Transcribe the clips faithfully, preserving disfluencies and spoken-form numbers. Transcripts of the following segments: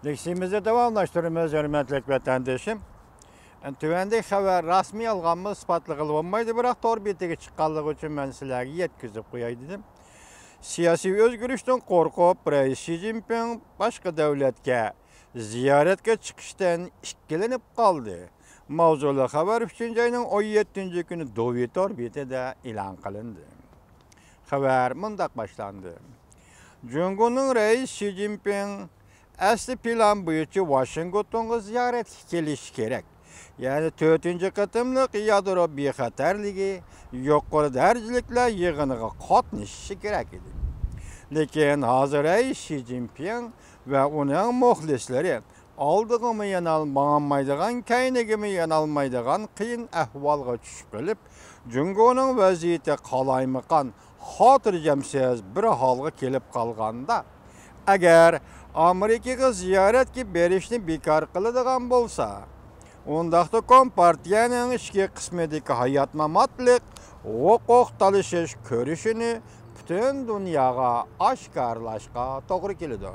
لېكسىيىمىزنى داۋاملاشتۇرىمىز، ھۆرمەتلىك ۋەتەندىشىم. تۆۋەندىكى خەۋەر راستمۇ يالغانمۇ ئىسپاتلىغىلى بولمايدۇ، بىراق تور بېتىگە چىققانلىقى ئۈچۈن مەن سىلەرگە يەتكۈزۈپ قوياي دېدىم. سىياسىي ئۆزگىرىشتىن قورقۇپ، رەئىس شى جىنپىڭ باشقا دۆلەتكە زىيارەتكە چىقىشتىن ئىككىلىنىپ قالدى. ماۋزۇلۇق خەۋەر ئۈچىنچى ئاينىڭ ئون يەتتىنچى كۈنى دوۋى تور بېتىدە ئېلان قىلىندى. خەۋەر مۇنداق باشلاندى. جۇڭگونىڭ رەئىس شى جىنپىڭ ئەسلى پىلان بويىچە ۋاشىنگتونغا زىيارەتكە كېلىشى كېرەك. يەنى تۆتىنچى قېتىملىق يادرو بىخەتەرلىكى يۇقىرى دەرىجىلىكلەر يىغىنىغا قاتنىشىشى كېرەك ئىدى. لېكىن ھازىر رەئىس شى جىنپىڭ ۋە ئۇنىڭ مۇخلىسلىرى ئالدىغىمۇ يانال-، ماڭالمايدىغان، كەينىگىمۇ يانالمايدىغان قىيىن ئەھۋالغا چۈشۈپ قېلىپ، جۇڭگونىڭ ۋەزىيىتى قالايمىقان، خاتىرجەمسىز بىر ھالغا كېلىپ قالغاندا، ئەگەر ئامېرىكىغا زىيارەتكە بېرىشنى بىكار قىلىدىغان بولسا، ئۇنداقتا كومپارتىيەنىڭ ئىچكى قىسمىدىكى ھايات-ماماتلىق ھوقۇق تالىشىش كۈرىشىنى پۈتۈن دۇنياغا ئاشكارىلاشقا توغرا كېلىدۇ.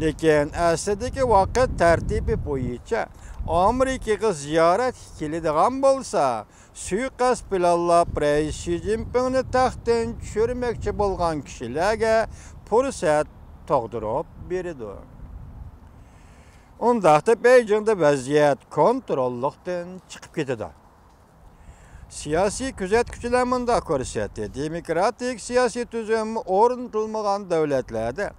لېكىن ئەسلىدىكى ۋاقىت تەرتىپى بويىچە ئامېرىكىغا زىيارەتكە كېلىدىغان بولسا، سۇيىقەست پىلانلاپ، رەئىس شى جىنپىڭنى تەختتىن چۈشۈرمەكچى بولغان كىشىلەرگە پۇرسەت تۇغدۇرۇپ بېرىدۇ. ئۇنداقتا بېيجىڭدا ۋەزىيەت كونتروللۇقتىن چىقىپ كېتىدۇ. سىياسىي كۆزەتكۈچىلەر مۇنداق كۆرسەتتى، دېموكراتىك سىياسىي تۈزۈم ئورنىتىلمىغان دۆلەتلەردە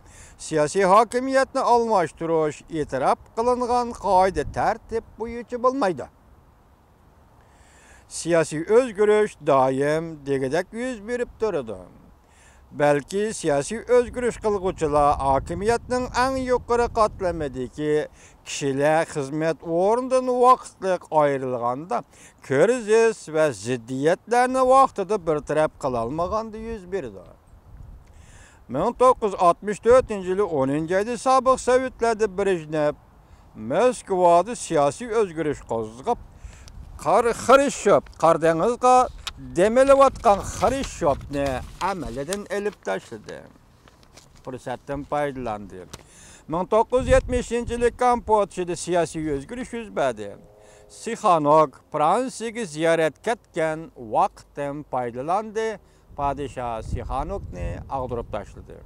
سىياسىي ھاكىمىيەتنى ئالماشتۇرۇش ئېتىراپ قىلىنغان قائىدە تەرتىپ بويىچە بولمايدۇ. سىياسىي ئۆزگىرىش دائىم دېگۈدەك يۈز بېرىپ تۇرىدۇ. بەلكى سىياسىي ئۆزگىرىش قىلغۇچىلار ھاكىمىيەتنىڭ ئەڭ يۇقىرى قاتلىمىدىكى كىشىلەر خىزمەت ئورنىدىن ۋاقىتلىق ئايرىلغاندا، كىرىزىس ۋە زىددىيەتلەرنى ۋاقتىدا بىر تەرەپ قىلالمىغاندا يۈز بېرىدۇ. مىڭ توققۇز يۈز ئاتمىش تۆتىنچى يىلى ئونىنچى ئايدا سابىق سوۋېتلەردە برېژنېف موسكۋادا سىياسىي ئۆزگىرىش قوزغاپ، قار-، خرۇشچوف، قارا دېڭىزغا دېمىلىۋاتقان خرۇشچوفنى ئەمەلىيدىن ئېلىپ تاشلىدى. پۇرسەتتىن پايدىلاندى. مىڭ توققۇز يۈز يەتمىشىنچى يىلى كامپودژىدا سىياسىي ئۆزگىرىش يۈز بەردى. سىخانوك فرانسىيەگە زىيارەتكە كەتكەن ۋاقىتتىن پايدىلاندى. پادىشاھ سىخانوكنى ئاغدۇرۇپ تاشلىدى.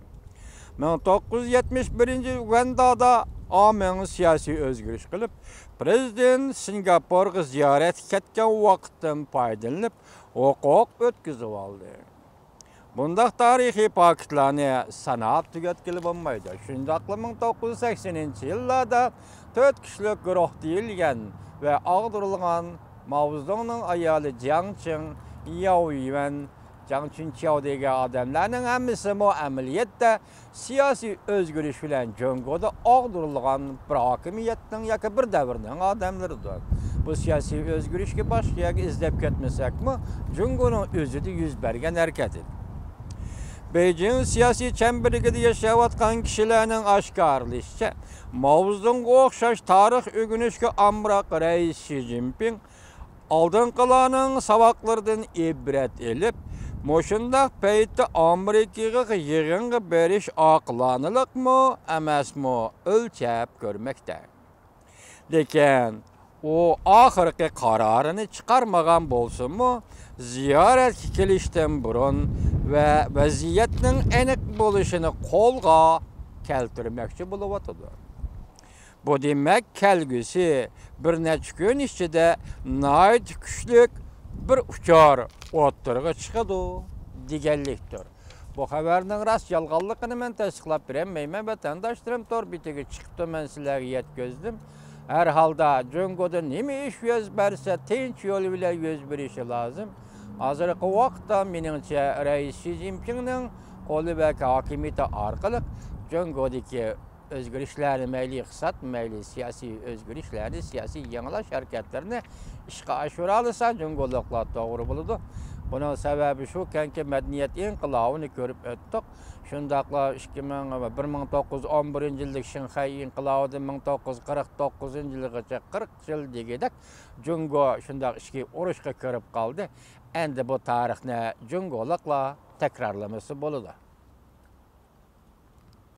مىڭ توققۇز يۈز يەتمىش بىرىنچى يىلى ئۇگاندادا ئامىڭ سىياسىي ئۆزگىرىش قىلىپ، پىرېزىدېنت سىنگاپورغا زىيارەتكە كەتكەن ۋاقىتتىن پايدىلىنىپ، ھوقۇق ئۆتكۈزۈۋالدى. بۇنداق تارىخىي پاكىتلارنى ساناپ تۈگەتكىلى بولمايدۇ. شۇنداقلا مىڭ توققۇز يۈز سەكسىنىنچى يىللاردا تۆت كىشىلىك گۇرۇھ دېيىلگەن ۋە ئاغدۇرۇلغان ماۋزېدۇڭنىڭ ئايالى جياڭ چىڭ، ياۋ يۈەن، جاڭ چۈنچياۋ دېگەن ئادەملەرنىڭ ھەممىسىمۇ ئەمەلىيەتتە سىياسىي ئۆزگىرىش بىلەن جۇڭگودا ئاغدۇرۇلغان بىر ھاكىمىيەتنىڭ ياكى بىر دەۋرنىڭ ئادەملىرىدۇر. بۇ سىياسىي ئۆزگىرىشكە باشقا يەرگە ئىزدەپ كەتمىسەكمۇ، جۇڭگونىڭ ئۆزىدە يۈز بەرگەن ھەرىكەت ئىدى. بېيجىڭ سىياسىي چەمبىرىكىدە ياشاۋاتقان كىشىلەرنىڭ ئاشكارىلىشىچە، ماۋزېدۇڭغا ئوخشاش تارىخ ئۆگىنىشكە ئامراق رەئىس شى جىنپىڭ ئالدىنقىلارنىڭ ساۋاقلىرىدىن ئىبرەت ئېلىپ، مۇشۇنداق پەيتتە ئامېرىكىغا يىغىنغا بېرىش ئاقىلانىلىقمۇ، ئەمەسمۇ ئۆلچەپ كۆرمەكتە. لېكىن ئۇ ئاخىرقى قارارىنى چىقارمىغان بولسىمۇ، زىيارەتكە كېلىشتىن بۇرۇن ۋە ۋەزىيەتنىڭ ئېنىق بولۇشىنى قولغا كەلتۈرمەكچى بولۇۋاتىدۇ. بۇ دېمەك، كەلگۈسى بىر نەچچە كۈن ئىچىدە ناھايىتى كۈچلۈك بىر ئۇچۇر ئوتتۇرىغا چىقىدۇ دېگەنلىكتۇر. بۇ خەۋەرنىڭ راست يالغانلىقىنى مەن تەستىقلاپ بېرەلمەيمەن، ۋەتەنداشلىرىم تور بېتىگە چىقىپتۇ، مەن سىلەرگە يەتكۈزدۈم. ھەر ھالدا جۇڭگودا نېمە ئىش يۈز بەرسە، تىنچ يول بىلەن يۈز بېرىشى لازىم. ھازىرقى ۋاقىتتا، مېنىڭچە، رەئىس شى جىنپىڭنىڭ قولى ۋە ھاكىمىيىتى ئارقىلىق جۇڭگودىكى ئۆزگىرىشلەرنى، مەيلى ئىقتىساد، مەيلى سىياسىي ئۆزگىرىشلەرنى، سىياسىي يېڭىلاش ھەرىكەتلىرىنى ئىشقا ئاشۇرالىسا، جۇڭگولۇقلار توغرا بولىدۇ. بۇنىڭ سەۋەبى شۇكەنكى، مەدەنىيەت ئىنقىلابىنى كۆرۈپ ئۆتتۇق. شۇنداقلا ئىككى مىڭ، بىر مىڭ توققۇز يۈز ئون بىرىنچى يىلدىكى شىنخەي ئىنقىلابىدىن مىڭ توققۇز يۈز قىرىق توققۇزىنچى يىلغىچە قىرىق يىل دېگۈدەك جۇڭگو شۇنداق ئىچكى ئۇرۇشقا كىرىپ قالدى. ئەمدى بۇ تارىخنى جۇڭگولۇقلار تەكرارلىمىسا بولىدۇ.